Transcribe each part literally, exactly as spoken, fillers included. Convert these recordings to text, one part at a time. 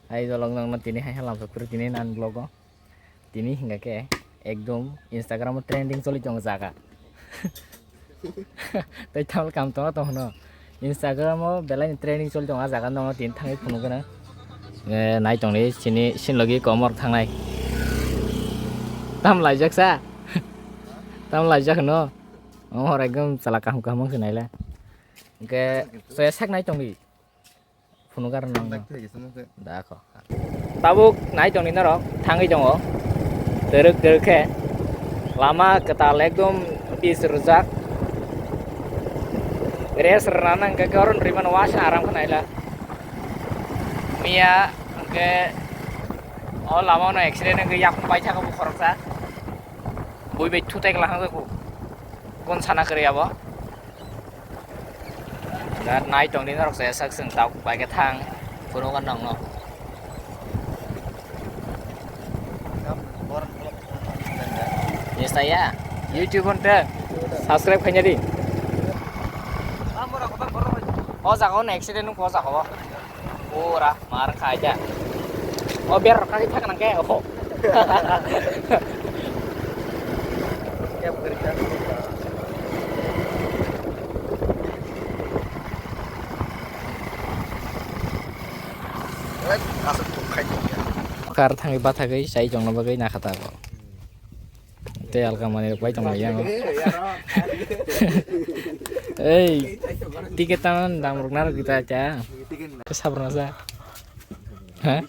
Hai jolok nokno tini hai halam sokri tini nan vlog o. Tini hingka khe ekdom Instagram o trending choli tongo jaga. Tei tamol kam tongo tong hwno. Instagram o belai ni trending choli tongo a jaga no tini thangwi phunuk gana. Eh, nai tongdi sini sin logi komor thangnai. Tam laijak sa? Tam laijak no? Omor ekdom chala kaham kaham se naila. Hingke soya sak nai tongdi. Phunukar nang. Dakho. Tabuk nai tongni norok thangwi tongo. Twrwk twrwk khe lama kwtal ekdom pis rwjak. Rest rwna nang khe oron rwimano uaisa aram khe naila. Miya hwnkhe o lama no accident wngwi yakung paithaka bo khoroksa. Bui bai thutai kwlak hwnjak bo. Kun sana kwrwi abo. Da nai tongdi norok se sak seng tok bai khe thang. Phunukgo nongno. Yes, ya. YouTube on te subscribe khaina di. O jaga o accident nung ko jaga o. Pura mar khai ja. O ber rok kaki thak nang ke o. Kar thangwi bathagwi chai tongna bagwi nakha tabok. Tei alka manwi rok bai tong lai yang. Ei, ticket tang dam rok narok kita cha. Ke sabrang sa. Ha?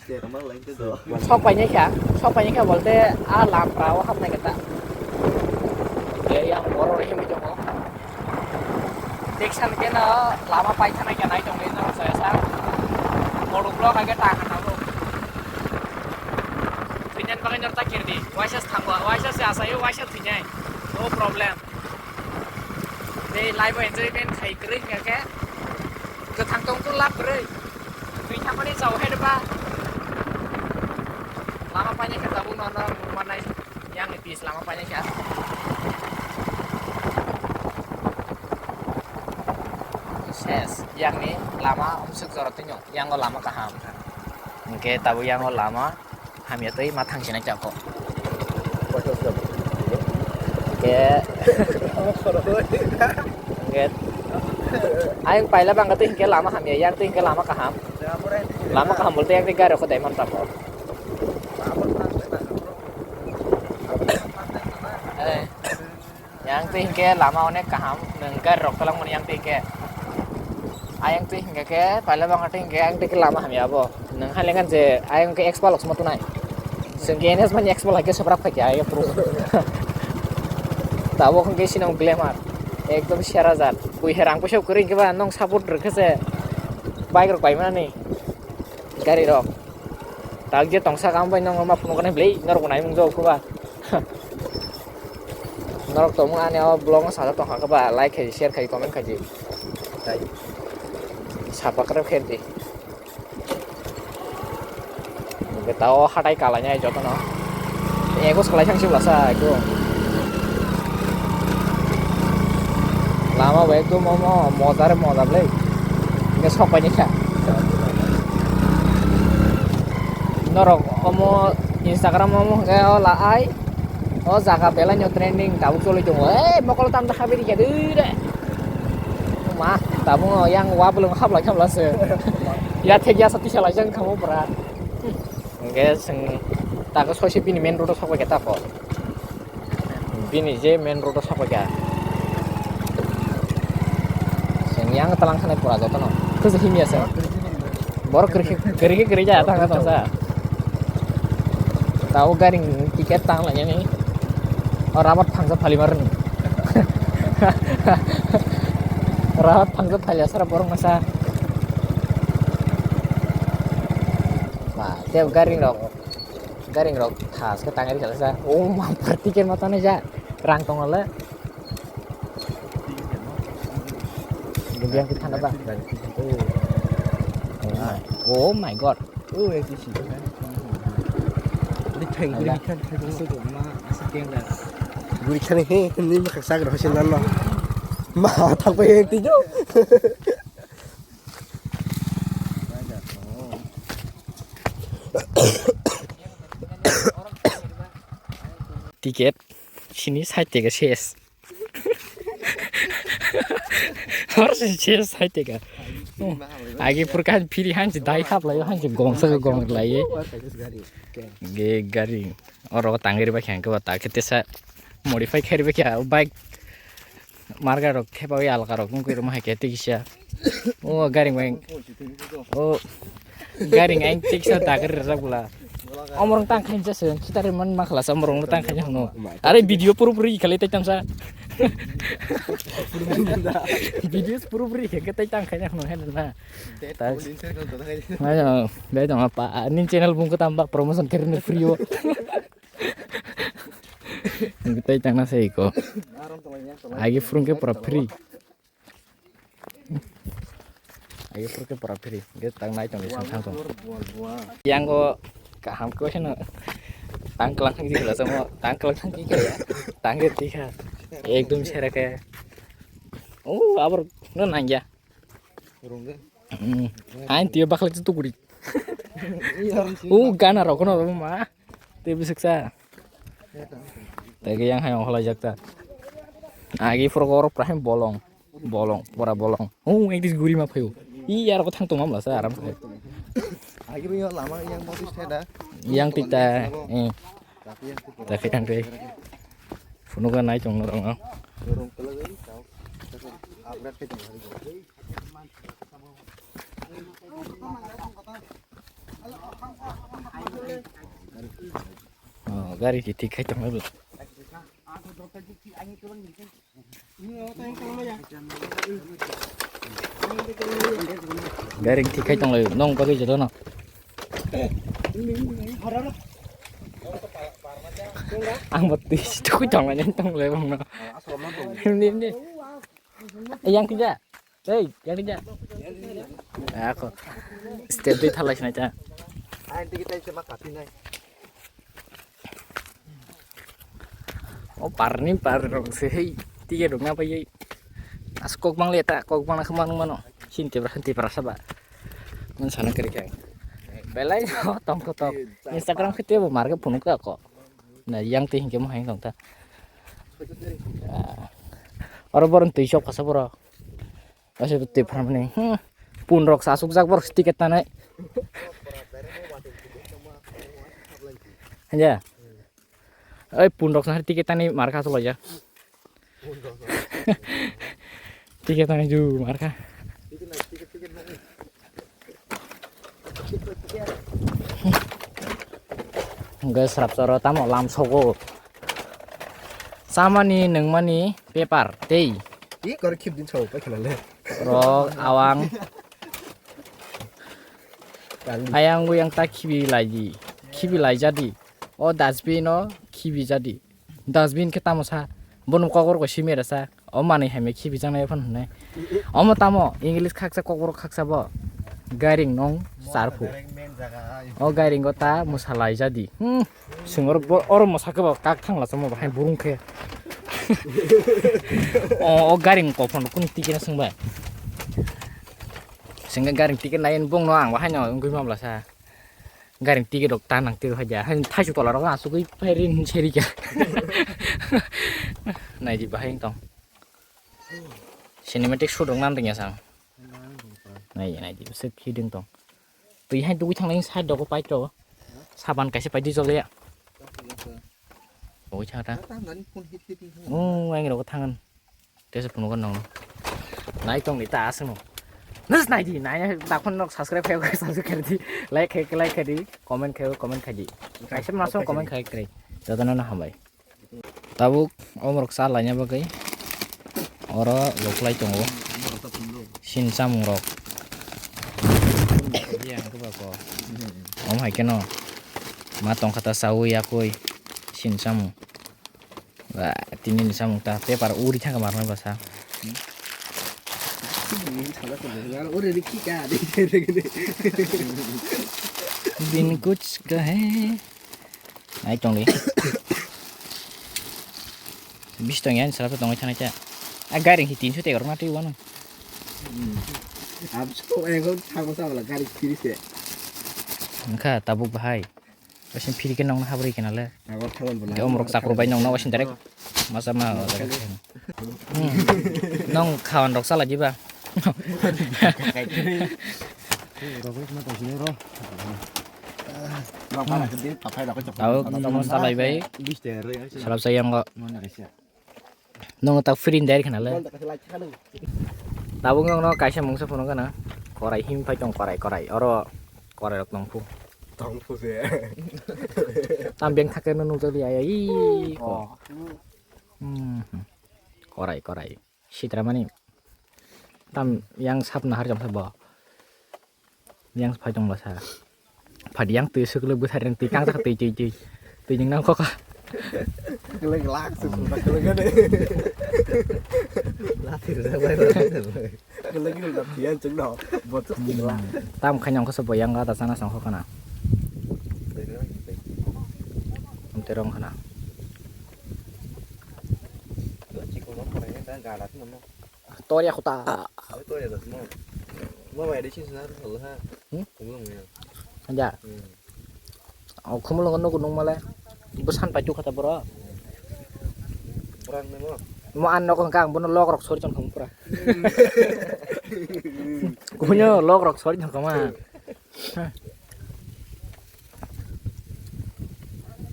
Sok painai kha, sok painai kha bolte a lamra o hapnai kata. Ei yang boro himwi tongo. Teksan keno lama paithana khe nai tongwi norok saya sa. Moduk lo kage ta kata bo. Thwinan bagwi norok ta kirdi. Waisa thangwa, waisa se asayo, waisa thwinai. No problem. Tei life o enjoyment khai kwrwi hingkha khe kwthang tongkhu lab kwrwi. Twi thangmani chao hai rwba. Lama painai khe tabuk no norok nukmanai. Yang ni pis lama painai kha. Ses, yang ni lama umsuk jora twi no, yang o lama kaham. Hingke tabuk yang o lama hamya twi ma thang sinai chakho. Hingke, hingke, ayang paila bangkha twi hingke lama hamya, yang twi hingke lama kaham. Lama kaham bolte yang twi gari kho daiman tamo. Eh, yang twi hingke lama onek kaham, nwng gari rok tolong mani yang twi hingke. Ayang twi hingke ke, paila bangkha twi hingke, yang twi ke lama hamya bo. Nwng hai lengkha je, ayang ke expo lok suma tunai. Sengke N S mani expo lake sobrak phaikya, ayang pro. Tabok hingke sinong glamour. Ekdom sera jat. Bui herang puisa kwrwi hingke ba, nong support rwkhe se. Bike rok paimani. Gari rok. Tag je tongsa kam bai nong ma phunuknai blei, norok bo naimung jok khuba. Norok tongmung ani o vlog no sajak tongkha khe ba, like khai, share khai, comment khai di. Tai subscribe khai di. Hingke ta o hatai kalainai jotono. Ego swlai thang sibla sa ekdom. Lama bo ekdom omo moja re moja blei. Hingke sok paini kha. Norok omo Instagram omo hingke o la ai. O jaga belai no trending tabuk choli tongo. Ei mokol tam da habiri khe dui re. Ma tabuk no yang wa bolong hablai khamla se. Ya thek ya sa tisa lai jang kamo pura. Hingke seng tago soise bini main road o sok bai khe tako. Bini je main road o sok bai kha. Seng yang talang khanai pura jotono. Kusu himya se. Borok kwrwi khe, kwrwi khe kwrwi jaya thangna tongsa. Tabuk gari ni ticket tang lainani. O rabat phangsa phali marni. Rabat phangsa phali asara borok masa. Ba, tei gari rok, gari rok thas khe tangri khalasa. O ma, ticket ma tanai ja. Rang tong le. Gubiyang khe thana ba. Oh my, oh my God. Oh, yang sisi. Ini theng guri khan theng. Guri khan he, ni ma khaksa gra hosin nan no. Ma thang pe ti jo. Ticket sini sait tega ses. Hor se ses sait tega. Agi purka phiri hansi dai hap lai hansi gongsa gong lai. Ge gari. Oro tangri ba khyang ke ba ta kete sa modify khairi ba kya bike. Marga rok thepa wi alka rok wngkui rwma hai khe tikisa. O garing bai. O garing ang tikisa dagri rajak bula. Omorong tang khain jase sitari man ma khlasa omorong tang khain hno. Are video puru puru ikhale tai tamsa. Video puru puru ikhe tai tang khain hno hen na. Ayo, bai dong apa nin channel bung ko tamba promotion khairni free o. Tei tangna se iko. Agi phurung khe pura free. Agi phurung khe pura free. Ge tang nai tong ni sang thang tong. Yang go kaham ko heno. Tang klang thang jikla samo. Tang klang thang jikla. Tang ge tikha. Ekdom sera khe. Oh, abor no nangya. Rungge. Hmm. Ain tiyo bakhle tu tukuri. Iya, orang sini. Oh, gana rok no ma. Te bisik sa. Te ge yang hai ong halai jak ta. Agi phuro goro prahim bolong. Bolong, pora bolong. Oh, ek dis guri ma phayo. I yar ko thang tong mam la sa aram khai. Agi ro lama yang mau tis theda. Yang tita. Eh. Tapi yang tu. Tapi yang tu. Phunu ga nai tong rong. Rong kala gari tau. Upgrade ke tong hari. Oh, gari ki thik khai tong lai. Gari ki thik khai tong lai. Nong bagwi joto no. Ang bo twi thuk tong lai tong lai bang no. Ni ni. Yang kija. Ei, yang kija. Ako. Step dui thalai sinai ta. Ai, tiki tai sema kapi nai. O parni par rok se hei. Tiga dong na pai. As kok bang leta, kok bang na kemang mano. Sinti pra, sinti pra saba. Mun sana kiri kang. Belai tong kotok. Instagram khete bo marga phunuk ako. Na yang twi hinkhe mohai tong ta. Ah. Oro borok twi sok kasa borok. Ase twi pharmani. Hmm. Pun rok sa suk jak borok ticket tanai. Hanja. Oi pun rok sa ticket tanai marka solo ya. Ticket tanai ju marka. Hwnkhe srapsa oro tamo lam sogo. Chamani, nwngmani, paper, tei. I kor khip din sao, paikha le. Rok, awang. Kali. Ayang uyang ta khibi laidi. Khibi laijadi. O dustbin o khibi jadi. Dustbin khe tamo sa? Bono kokborok bai simi rwsa. O manwi hai mekhi bijaknai phano hwnwi. Omo tamo English khaksa kokborok khaksa bo. Gairing nong charphu. O gairing o ta mwsa laijadi. Hmm. Swng oro bo, oro mwsa khe bo kak thang la chamo bahai burung khe. O, o gairing kophon kunu tikena swngbai. Swngkhe gairing tiket nai bongno ang bahaino wngwi mamlasa. Gairing ticket rok ta nang tiro haja. Hai thaisu tola rok asugwi phai rin seri kha. Naidi bahai tong. Cinematic shoot rok nan ringya sang. Nai, naidi se khiding tong. Twi hai tugwi thanglai side rok pai to. Saban kaisa pai di jole ya. Oi cha ta. Oh, ang rok thangan. Tesa phunukgo nongno. Nai tongdi ta aswkno. Nus naidi, nai dakhon nok subscribe khai, subscribe khai di, like khai, like khai di, comment khai, comment khai di. Kaisa masuk comment khai kre. Jotono no hambai. Tabuk omorok sa laina bagwi oro loklai tongo. Sin samung rok. Iya, ang tuba ko. Om hai keno. Ma tongkha ta sawi yakui. Sin samung. Ba, tini ni samung ta paper uri thangkha marmai bwsa. Uri ri khika de. Din kuch kahe. Nai tong di. Bis tong yan sara tong thang cha. A gari hi tinso te gorna twi wano. Absko ego thago sa wala gari kiri se. Wngkha tabuk bahai. Waising phiri khe nongno habri khe nale. Khe omorok chakrwk bai nongno waising direct. Masa ma. Hmm. Nong khawan rok chala diba? Tabuk nongno chalai bai. Salap sayang kok. Nono tak free ni direct khnale. Tabuk nono kaisa mungsa phunukgana. Korai him phai tong korai korai. Oro korai rok tongphu. Tongphu se. Tam beng thakeno nukjakli aya. Ih, ko. Oh. Hmm. Korai korai. Sitra mani. Tam yang sap nahar jam sabo. Yang phai tong lasa. Phadi yang twi swkle bwthar yang twi kangjak twi twi twi. Twi jing nang kokha. Kwlwng lak se sumba kwlwng gane. Lati rwjak bai bai. Kwlwng gane da phiya chwng no. Botok kwlwng lak. Tam khai nang kosa bo yang gata sana sang kokha na. Amte rong khana. Chikon no pore da gala tu no. Tor ya khuta. Tor ya das mo. Mo bai de chin sna to ha. Hmm? Kumulung ya. Anja. Hmm. O kumulung no kunung male. Busan pa chu khata bro. Brang ne mo. Mo an no kong kang bono lok rok sori chon kham pura. Kunyo lok rok sori chon khama.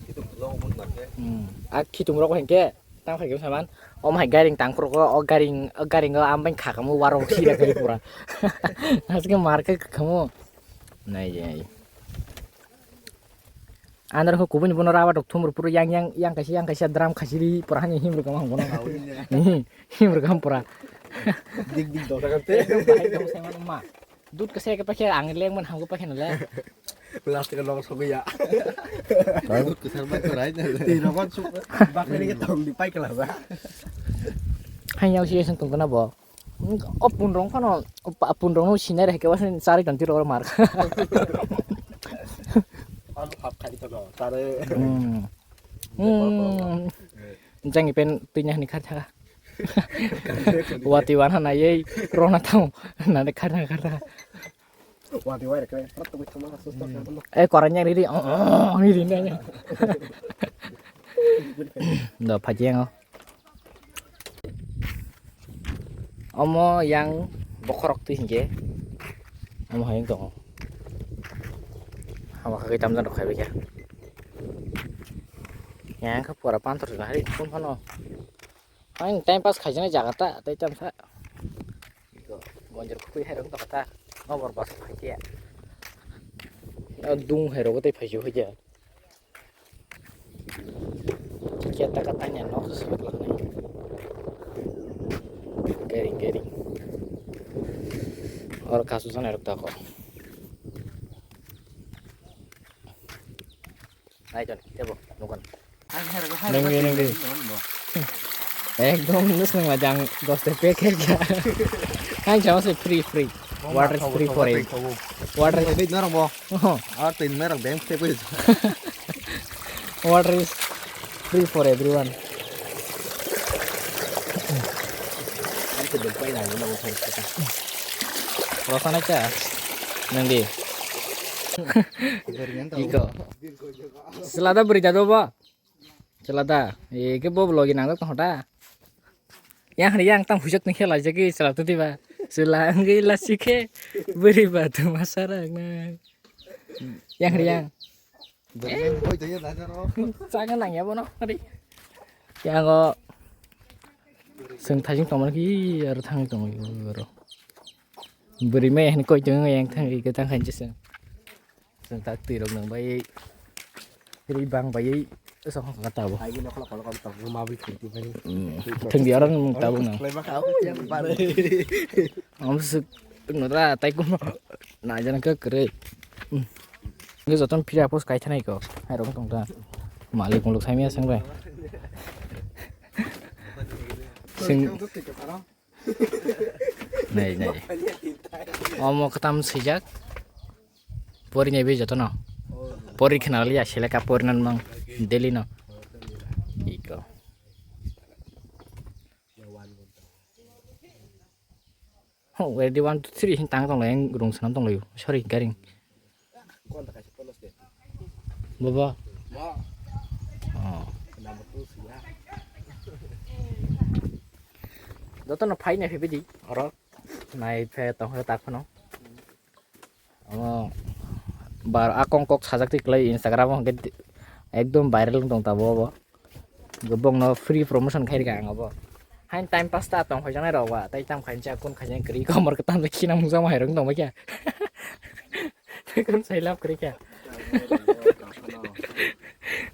Itu lok mun na ke. Hmm. A khitung rok hengke. Tang phai khe saman. Omo hai garing tang phuru khe, o garing, o garing o ambai kha kamo warung khira khai pura. Asike mar khe kamo. Nai je nai. Andar kho kubuni bono raba dok thumur puru yang yang yang kaisa yang kaisa drum khasiri pura hani him rwkam ang bono. Him rwkam pura. Dik dik dok. Ekdom bahai kamo saman ma. Dut kasa ke pakhe ang leng man hamgo pakhe nale. Plastic log sogwi ya. Dut kwsar bai korai na. Ti rogon suk bakle ke tong di pai kala ba. Hai yau si sing tong kana bo. O pun rong phano, o pa-, pun rong no sinai re ke wasin sari ton ti ro mar. Anu hap khai to no, sare. Hmm. Hmm. Jang ipen tuinya hani khar thaga. Wati wana na yei rona tau na de khar thaga khar thaga. Wati wai rekre prat to thama sus to. Eh, koranya riri, oh, oh, riri na. Do phaji yango. Omo yang bokhorok twi hinkhe. Omo hai wng tongo. Hama khakhai tamjani rok khaibai kha. Yang khe pura panthor jona hai kun phano. Ang time pass khaijani jaga ta, tei tamsa. Gonjer khukui hai rok tokha ta. Nobor bus phai khe. Dung hai rok tei phai khe. Kya taka tanya nok se sebek laknai. Gering gering. Or kasu sana rok tako. Nai ton, tebo, nukan. Nengdi, nengdi. Ekdom nus nang majang dos te packet ya. Hai sama se free free. Water is free for everyone. Water is norok bo. Ah, tin merok beng te pui. Water is free for everyone. Rosana cha. Nengdi. Iko. Selada beri jado ba. Chalada, e ke bo logi nang tong da. Yang hari yang tang hujak ni khela jagi chalada diba. Sula anggi lasi khe beri ba tu masarak na. Yang hari yang. Beri yang koi tanya tanya ro. Sangan nang ya bono hari. Yang go seng thajing tong ki ar thang tong ro. Beri me hani koi tong yang thang ki tang khan jiseng. Chwng tak twi rok nang bai ri bang bai sa hok ka tabo. Ai gino kholo kholo kholo tong ma bui thung ti bai. Thung di aran mung tabo nang. Khlai ma kha o yang bare. Am suk no ra tai ko na jan ka kre. Ngi joton phira pos kai thanai ko. Hai rok tong ta. Malik muluk sai mi asang bai. Sing Nai, nai. Omo kwtam swijak. Pori nai bai jotono. Pori khna liya seleka pori nan mang daily no. Iko. Ho, ready one, two, three hin tang tong lai, rung sanam tong lai. Sorry, garing. Baba. Oh. Joto no phai nai phai di oro. Nai phe tong khe tak phano. Omo bar akong kok sajak twi klai Instagram o hwnkhe ekdom viral wng tong tabuk obo. Gobong no free promotion khai rikha ang obo. Hain time pass ta tong phai janai rok ba, tai tam khaincha kun khaincha kwrwi komor kwtam khe khina mungsa ma hairok tong khe. Tei kun sai lab kwrwi khe.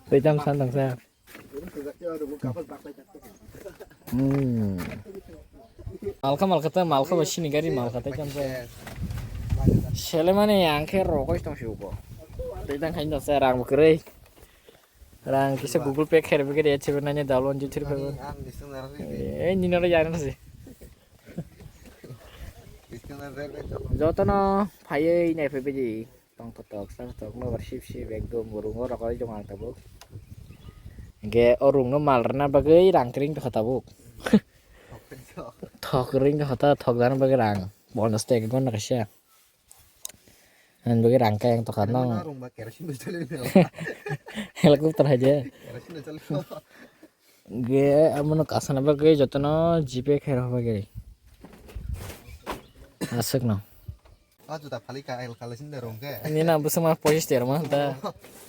Tei tam san tong sa. Hmm. Malkha malkha ta malkha ba sini gari malkha tai kamsa. Sele mani ang khe rokoi tong siu ko. Tai tang khain tong sa rang kwrwi. Rang kisa Google Pay kher bigri ya chebe nanya download ji thir phai. Eh, nino ro yana si. Jotono phaiwi nai phai bidi. Tongthotok, tongthotok, nobar sip sip, ekdom rung o rokoi tong ang tabuk. Hingke o rung no mal rwna bagwi rang kring tongkha tabuk. Thok ring tongkha ta, thok dana bagwi rang. Bonus tei gonna kaisa. Ang bagwi rang kayang tongkha nang. Helicopter hai je. Ge, amono kasana bagwi jotono G P khe rw bagwi. Aswk no. Ah, juta phali ka, el kala sinde rong ke. Nini na bwswk ma pochis tera ma ta.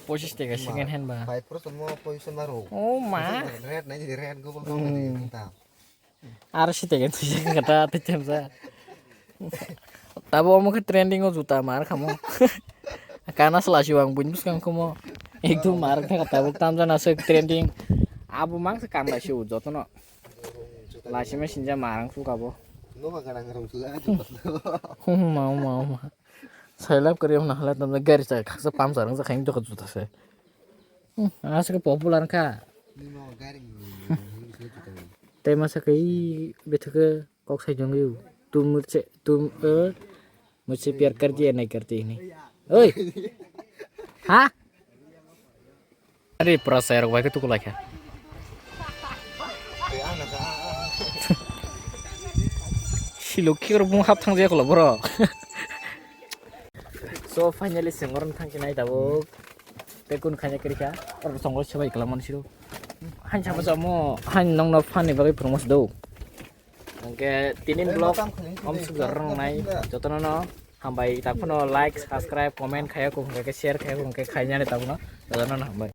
Pochis tera second hand ba. Five percent mo pochis ma ro. Oh ma. Red na, red gobol gobol ta. Aro si tega twi kata twi chamsa. Tabo omo khe trending o juta mar khamo. Kana sla si wang buin bwskang khomo. Ekdum mar kha tabuk tamjana se trending. Abo mang se kam lai si u jotono. Lai si me sinja mar ang su kabo. No ma kana rong su. Hum ma ma ma. Sailap kari hum na hala tamja gari sa khaksa pam sarang sa khain to juta se. Hmm, aswk popular kha. Tei masa khe ii bwthwkhe kok sai tongwi. Tum mujhe, tum, eh, mujhe pyar kar diya nahi karte hini. Oi! Ha? Are, pura sai rok bai khe tuku lai kha. Silok khirok bung hap thang jaya kholo borok. So finally sengor thang khe nai tabuk. Tei kun khaina kwrwi kha, oro tongo se bai kwlangmani siro. Hain sama samo, hain nongno phanni bagwi phwrwngma se do. Hwnkhe tinin vlog om suk jora rwngnai, jotono no hambai, tak phano like, subscribe, comment khaiya kok hwnkhe share khaiya kok hwnkhe khainani tabukno jotono no hambai.